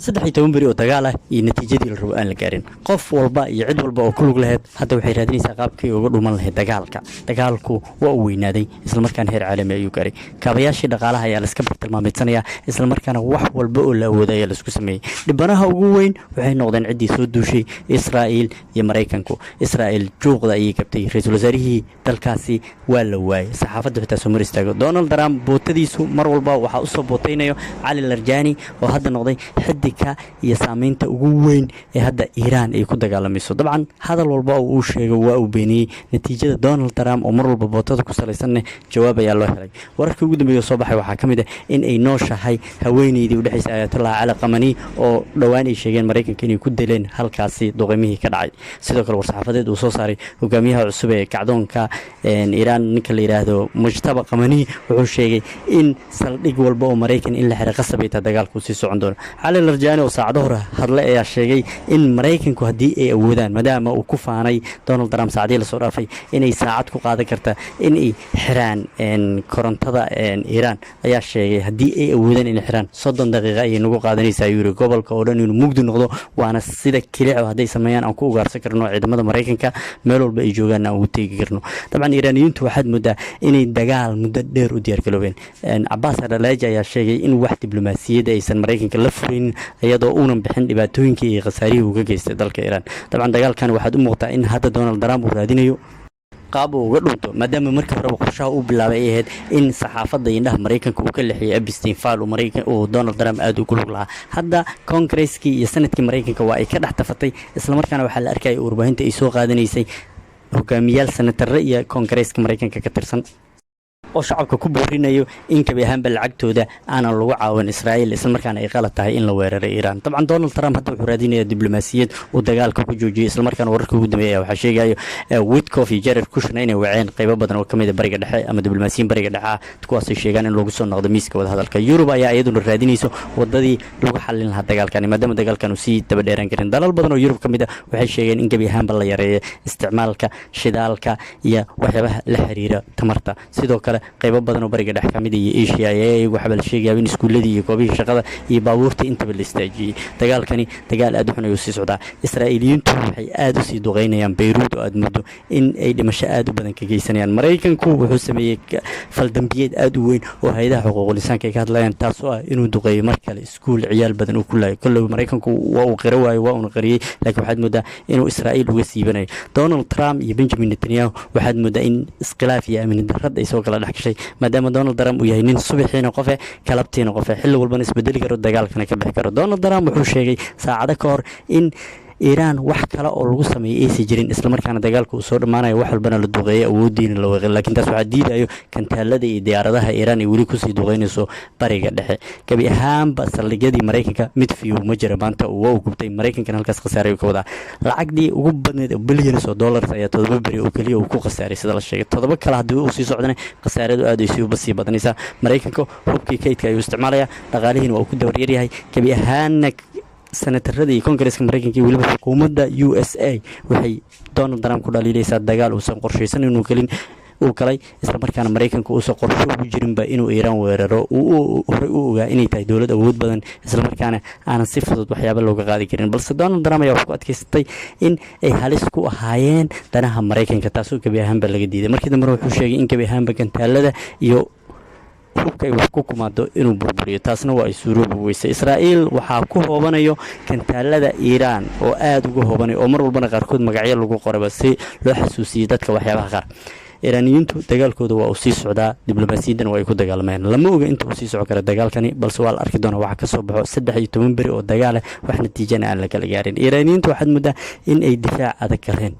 13 beri oo dagaal ah iyo natiijadii la rabo aan la gaarin. Qof walba iyo cid walba oo ku lug lahayd hadda waxay raadinaysaa qaabkii uga dhuman lahayd dagaalka. Dagaalku waa uu weynaaday, islamarkaana heer caalami ayuu gaaray. Kaabayaashii dhaqaalaha ayaa laiska bartilmaameedsanayaa, islamarkaana wax walba oo la awooday ayaa laisku sameeyey. Dhibanaha ugu weyn waxay noqdeen ciddii soo duushay, Israa'iil iyo Maraykanku. Israa'iil juuqda ayay kabtay. Ra-iisul wasaarihii dalkaasi waa la waayey, saxaafadda xitaa soo mar istaago. Donald Trump bootadiisu mar walba waxaa usoo bootaynayo Cali Larjani, oo hadda noqday xidigka iyo saameynta ugu weyn ee hadda Iiraan ay ku dagaalamayso. Dabcan hadal walba oo uu sheego waa uu beeniyey. Natiijada Donald Trump oo mar walba bootada ku salaysanne jawaab ayaa loo helay. Wararkii ugu dambeeya soo baxay waxaa ka mid ah in ay nooshahay haweeneydii u dhexaysay Ayatollah Cali Qamani, oo dhowaan ay sheegeen Maraykanka inay ku dileen halkaasi duqeymihii ka dhacay. Sidoo kale war-saxaafadeed uu soo saaray hogaamiyaha cusub ee kacdoonka Iiraan, ninka la yidhaahdo Mujtaba Qamani, wuxuu sheegay in saldhig walba oo Maraykan in la xiray qasab ay tahay, dagaalku sii socon doono. Cali Larjaani oo saacado hore hadle ayaa sheegay in Maraykanku haddii ay awoodaan, maadaama uu ku faanay Donald Trump saacadihii lasoo dhaafay inay saacad ku qaadan karta in ay xiraan korontada Iiraan, ayaa sheegay haddii ay awoodaan inay xiraan, 30 daqiiqa ayay nagu qaadanaysaa, ayuu yidhi, gobolka oo dhan inuu mugdi noqdo. Waana sida kelico hadday sameeyaan aan ku ugaarsan karno ciidamada Maraykanka, meel walba ay joogaanna aan ugu teegi karno. Dabcan Iiraaniyiintu waxaad moodaa inay dagaal muddo dheer u diyaargaloobeen. Cabaas Araleeji ayaa sheegay in wax diblomaasiyadda aysan Maraykanka la furaynin, iyadoo uunan bixin dhibaatooyinkii iyo khasaarihii uga geystay dalka Iiraan. Dabcan dagaalkan waxaad u muuqtaa in hadda Donald Trump uu raadinayo qaab uu uga dhunto, maadaama markii horeba qorshaha uu bilaabay ay ahayd in saxaafadda indhaha Maraykanka uu ka lexiyay Epstein file uu Donald Trump aada ugu lug lahaa. Hadda Kongareeskii iyo Sanadkii Maraykanka waa ay ka dhex tafatay, islamarkaana waxaa la arkayay warbaahinta ay soo qaadanaysay hogaamiyaal senatare iyo Koongareeska Maraykanka ka tirsan oo shacabka ku boorinayo in gabi ahaanba lacagtooda aanan lagu caawin Israa'iil, islamarkaana ay qalad tahay in la weeraray Iiraan. Dabcan Donald Trump hadda wuxuu raadinayaa diblomaasiyad uu dagaalka ku joojiyay, islamarkaana wararkii ugu dambeeyay waxaa sheegayo Witkoff iyo Jared Kushner inay waceen qaybo badan oo kamid a Bariga Dhexe ama diblomaasiyiin Bariga Dhexe ah, kuwaasay sheegaan in lagu soo noqdo miiska wadahadalka. Yurub ayaa iyaduna raadinayso wadadii lagu xallin lahaa dagaalkani, maadaama dagaalkan uu sii daba dheeraan karin. Dalal badan oo Yurub ka mid ah waxay sheegeen in gebi ahaanba la yareeyo isticmaalka shidaalka iyo waxyaabaha la xiriira tamarta. Sidoo kale qaybo badan oo Bariga Dhexe kamid iyo Asia ayaa iyagu waxaa la sheegayaa in iskuulladii iyo goobihii shaqada iyo baabuurtii intaba la istaajiyey. Dagaalkani dagaal aad u xun ayuu sii socdaa. Israa'iiliyiintu waxay aad u sii duqeynayaan Bayruud, oo aad muddo in ay dhimasho aad u badan ka geysanayaan. Maraykanku wuxuu sameeyey faldambiyeed aad u weyn oo hay-adaha xuquuqul insaanka ay ka hadlayaan, taasoo ah inuu duqeeyo mar kale iskuul ciyaal badan uu ku laayo. Kolley Maraykanku waa uu qiro waayo, waa uuna qariyey, laakiin waxaad moodaa inuu Israa'iil uga siibanayo. Donald Trump iyo Benjamin Netanyahu waxaad moodaa in iskhilaaf iyo amni darrad ay soo kala dhex gashay, maadaama Donald Trump uu yahay nin subaxiina qofe, kalabtiina qofe, xilli walbana isbedeli karo, dagaalkana ka bixi karo. Donald Trump wuxuu sheegay saacado ka hor in Iiraan wax kale oo lagu sameeyey aysan jirin, islamarkaana dagaalka uu soo dhammaanayo, wax walbana la duqeeyay, awoodiina la weeqay. Laakiin taas waxaa diidayo kantaalada iyo diyaaradaha Iiraan ay weli kusii duqeynayso Bariga Dhexe. Gebi ahaanba saldhigyadii Maraykanka mid fiyow ma jira maanta, waa uu gubtay. Maraykankana halkaas khasaaray ka wadaa. Lacagdii ugu badneed oo billions oo dollars ayaa 7 beri oo keliya uu ku khasaaray, sida la sheegay. 7 kale haddii uu sii socdana, khasaaradu aad ay sii uba sii badanaysaa. Maraykanka hubkii kaydka ayuu isticmaalayaa, dhaqaalihiina waa uu ku dabaryaryahay. Gebi ahaanna senatarada iyo Kongareska Maraykanka iyo weliba xukuumadda USA waxay Donald Trump ku dhaliilaysaa dagaal uusan qorshaysan inuu gelin uu galay, islamarkaana Maraykanka uusan qorsho ugu jirinba inuu Iiraan weeraro. Uu horey u ogaa inay tahay dowlad awood badan, islamarkaana aanan si fudud waxyaaba looga qaadi karin. Balse Donald Trump ayaa wax ku adkaysatay in ay halis ku ahaayeen danaha Maraykanka, taasoo gebi ahaanba laga diiday. Markii dambena wuxuu sheegay in gebi ahaanba gantaalada iyo hubka ay wax ku kumaado inuu burburiyo, taasna waa ay suuroobi weysay. Israa'iil waxaa ku hoobanayo kantaalada Iiraan oo aada uga hoobanayo, oo mar walbana qaarkood magacyo lagu qoraba si loo xasuusiyey dadka waxyaabaha qaar. Iiraaniyiintu dagaalkooda waa uu sii socdaa, diblomaasiyaddana waa ay ku dagaalmayaan. Lama oga inta uu sii socon kara dagaalkani, balse waa la arki doonaa waxa ka soo baxo. 13 beri oo dagaal ah, wax natiijana aan la kala gaarin. Iiraaniyiintu waxaad moodaa in ay difaac adag galeen.